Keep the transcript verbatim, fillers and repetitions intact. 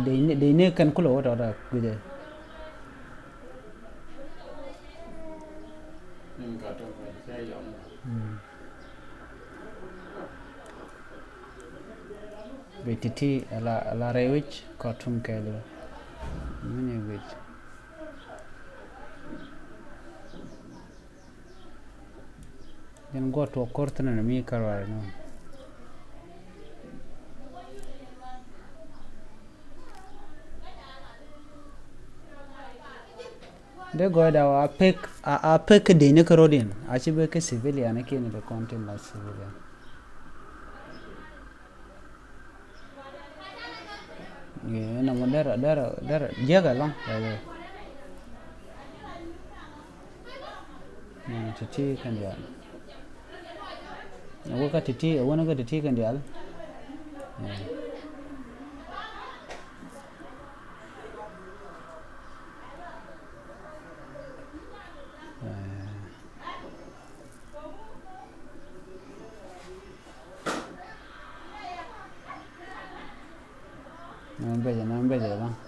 Dee ni, dee ni kɛn kulɛ wä tɔt a guic ɛ. Mm. Guic ti̱ti̱ ala, ala rɛy wi̱c kɔ tum kɛɛl. Mini guic. Jɛn guɔ tuɔk ko̱r thi̱n ɛn mi kär warɛ nɔ. Dee gɔɔyda a pek, a, a pek kä dee ni kä road in a ci bek kä civilian kiɛn dee kɔn tin la civilian. Ɛ nɔmɔ derɛ, derɛ, derɛ jiäk ɛlɔ̱ŋ. Nɔmɔ ti̱ti̱ kɛn diaal. Ɛ wä kä ti̱ti̱, ɛ wä ni kä ti̱ti̱ kɛn diaal. Ɛ. Ɛ. Nɔmɔ becɛ, nɔmɔ becɛ ɛlɔ̱ŋ.